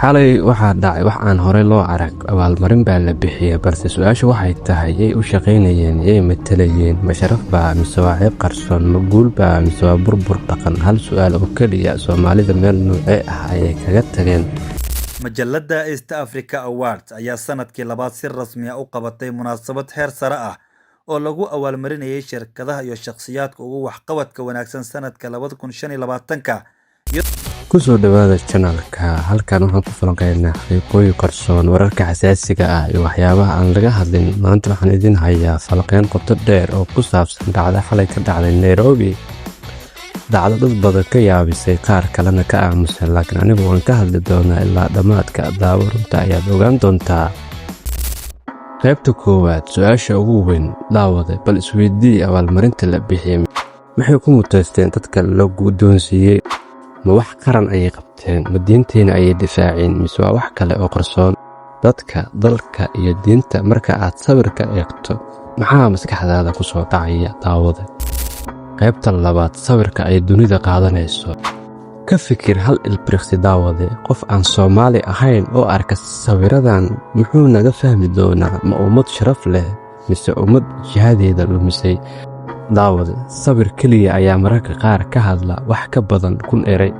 Xalay waxaa dhacay wax aan horey loo arag. Abaalmarin baa la bixiyay, balse su-aashu waxay tahay: yay u shaqaynayeen? Yay matalayeen? Ma sharaf baa mise waa ceeb qarsoon? Ma guul baa mise waa burbur dhaqan? Hal su-aal oo keliya: Soomaalida meel nuucee ah ayay kaga tageen? Majalladda East Africa Awards ayaa sanadkii labaad si rasmi ah u qabatay munaasabad heer sare ah oo lagu abaalmarinayay shirkadaha iyo shakhsiyaadka ugu waxqabadka wanaagsan sanadka 2025-ka. Kusoo dhawaada channelka. Halkan waxaan ku falanqeynaa xaqiiqooyin qarsoon, wararka xasaasiga ah iyo waxyaabaha aan laga hadlin. Maanta waxaan idin hayaa falanqeyn qoto dheer oo ku saabsan dhacdo xalay ka dhacday Nairobi, dhacdo dad badan ka yaabisay, qaar kalena ka aamusay, laakiin anigu waan ka hadli doonaa ilaa dhammaadka. Daawo, runta ayaad ogaan doontaa. Qaybta koowaad, su-aasha ugu weyn. Daawade, bal isweydii: abaalmarinta la bixiyey maxay ku muteysteen dadka la guddoonsiiyey? Ma wax qaran ayay qabteen? Ma diinteena ayay difaaceen, mise waa wax kale oo qarsoon? Dadka, dalka iyo diinta marka aad sawirka eegto, maxaa maskaxdaada ku soo dhacaya, daawade? Qaybta labaad, sawirka ay dunida qaadanayso. Ka fikir hal ilbiriqsi, daawade: qof aan Soomaali ahayn oo arka sawiradan muxuu naga fahmi doonaa? Ma ummad sharaf leh mise ummad jihadeeda lumisay? Daawade, sawir keliya ayaa mararka qaar ka hadla wax ka badan 1000 eray.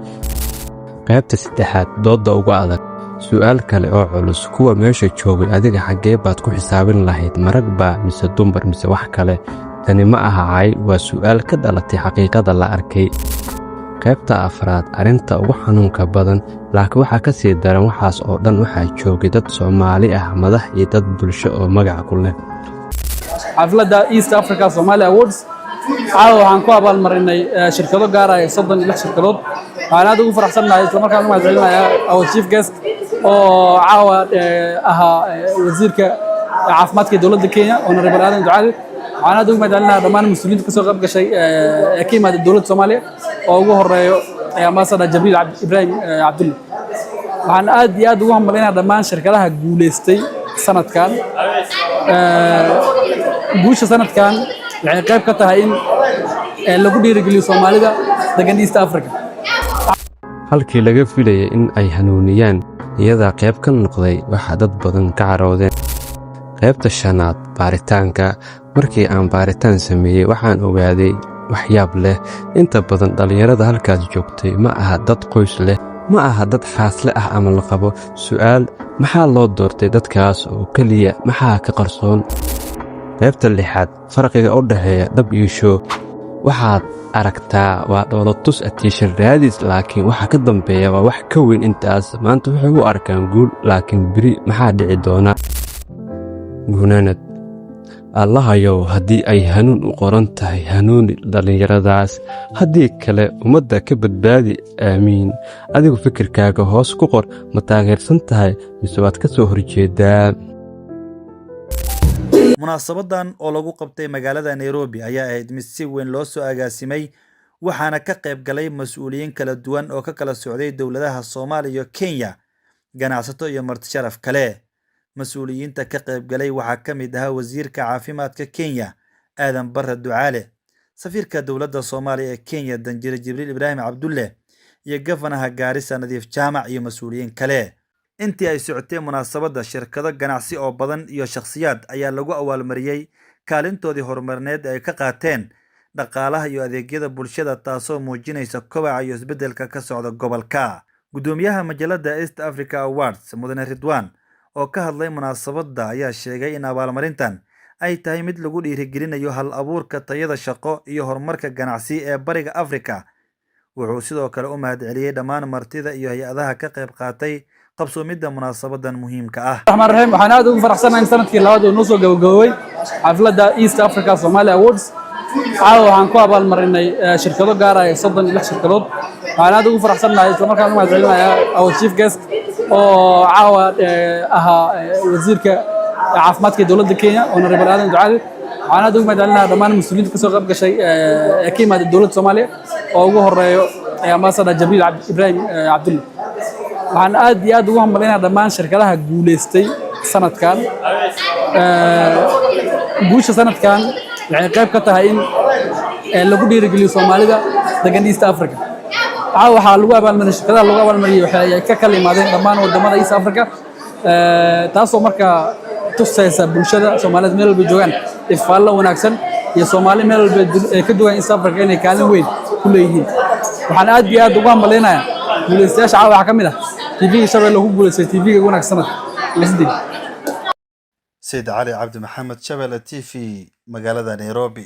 Qaybta saddexaad, doodda ugu adag. Su'aal kale oo culus: kuwa meesha joogay, adiga xaggee baad ku xisaabin lahayd? Ma rag baa mise dumar mise wax kale? Tani ma aha cay, waa su'aal ka dhalatay xaqiiqada la arkay. Qaybta afraad, arrinta ugu xanuunka badan, laakiin waxaa ka sii daran waxaas oo dhan: waxaa joogay dad Soomaali ah, madax iyo dad bulsho oo magac ku leh. Xafladda East Africa Somali Awards caawa waxaan ku abaalmarinay shirkado gaaraya 36 shirkadood. Waxaan aad ugu faraxsannahay, isla markaan u mahadcelinayaa our chief guest oo caawa ahaa wasiirka caafimaadka ee dowladda Kenya, Honorable Aadan Ducaale. Waxaan aad ugu mahadcelinayaa dhammaan mas-uuliyiinta kasoo qayb gashay ee ka yimaada dowladda Soomaaliya, oo ugu horeeyo Ambassador Jabriil Ibrahim Cabdulle. Waxaan aad iyo aad ugu hambaleynayaa dhammaan shirkadaha guuleystay sanadkan. Guusha sanadkan waxay qayb ka tahay in lagu dhiirigeliyo Soomaalida degan East Africa. Halkii laga filayay in ay hanuuniyaan, iyadaa qayb ka noqday waxaa dad badan ka caroodeen. Qaybta shanaad, baaritaanka. Markii aan baaritaan sameeyey, waxaan ogaaday waxyaab leh. Inta badan dhallinyarada halkaas joogtay ma aha dad qoys leh, ma aha dad xaasle ah ama la qabo. Su'aal: maxaa loo doortay dadkaas oo keliya? Maxaa ka qarsoon? Qaybta lixaad, farqiga u dhexeeya dhab iyo show. Waxaad aragtaa waa dhoolotus, attention raadis, laakiin waxa ka dambeeya waa wax ka weyn intaas. Maanta waxay u arkaan guul, laakiin beri maxaa dhici doona? Gunaanad: Allahayow, haddii ay hanuun u qoran tahay, hanuuni dhallinyaradaas; haddii kale, ummadda ka badbaadi. Aamiin. Adigu fikirkaaga hoos ku qor. Ma taageersan tahay mise waad ka soo horjeedaa? Munaasabadan oo lagu qabtay magaalada Nairobi ayaa ahayd mid si weyn loo soo agaasimay, waxaana ka qayb galay mas-uuliyiin kala duwan oo ka kala socday dowladaha Soomaaliya iyo Kenya, ganacsato iyo marti sharaf kale. Mas-uuliyiinta ka qayb galay waxaa ka mid ahaa wasiirka caafimaadka Kenya, Aadan Barre Ducaale, safiirka dowladda Soomaaliya ee Kenya, Danjire Jibriil Ibraahim Cabdulle, iyo gafanaha Gaarisa, Nadiif Jaamac, iyo mas-uuliyiin kale. Intii ay socotay munaasabadda, shirkado ganacsi oo badan iyo shakhsiyaad ayaa lagu abaalmariyey kaalintoodii horumarineed ay ka qaateen dhaqaalaha iyo adeegyada bulshada, taasoo muujinaysa kobaca iyo isbeddelka ka socda gobolka. Guddoomiyaha majalada East Africa Awards, Mudane Ridwan, oo ka hadlay munaasabadda, ayaa sheegay in abaalmarintan ay tahay mid lagu dhiirigelinayo hal abuurka, tayada shaqo iyo horumarka ganacsi ee Bariga Afrika. Wuxuu sidoo kale u mahadceliyey dhammaan martida iyo hay-adaha ka qayb qaatay qabsoomidda munaasabadan muhiimka ah. Raxmaan raxiim. Waxaan aad ugu faraxsanahay in sanadkii labaad uu noo soo gabagaboobay xafladda East Africa Somali Awards. Caawa waxaan ku abaalmarinay shirkado gaaraya 36 shirkadood. Waxaan aad ugu faraxsanahay, isla markaan u mahadcelinayaa our chief guest oo caawa ahaa wasiirka caafimaadka ee dowladda Kenya, Honorable Aadan Ducaale. Waxaan aad ugu mahadcelinayaa dhammaan mas-uuliyiinta kasoo qayb gashay ee ka yimaada dowladda Soomaaliya, oo ugu horeeyo Ambassador Jabriil Ibrahim Cabdulle. Waxaan aad iyo aad ugu hambaleynayaa dhammaan shirkadaha guuleystay sanadkan. Guusha sanadkan waxay qayb ka tahay in lagu dhiirigeliyo Soomaalida degan East Africa. Caawa waxaa lagu abaalmariyay, shirkadaha lagu abaalmariyay waxay ka kala yimaadeen dhammaan wadamada East Africa, taasoo marka tusaysa bulshada Soomaaliyeed meel walba joogaan ifaallo wanaagsan iyo Soomaali meel walba ay ka duwan East Africa inay kaalin weyn ku leeyihiin. Waxaan aad iyo aad ugu hambaleynayaa guuleystayaasha. Caawa waxaa ka mid ah TV-ga Shabeelle oo ku guuleystay TV-ga ugu wanaagsan sanadka. Sayid Cali Cabdi Maxamed, Shabelle TV, magaalada Nairobi.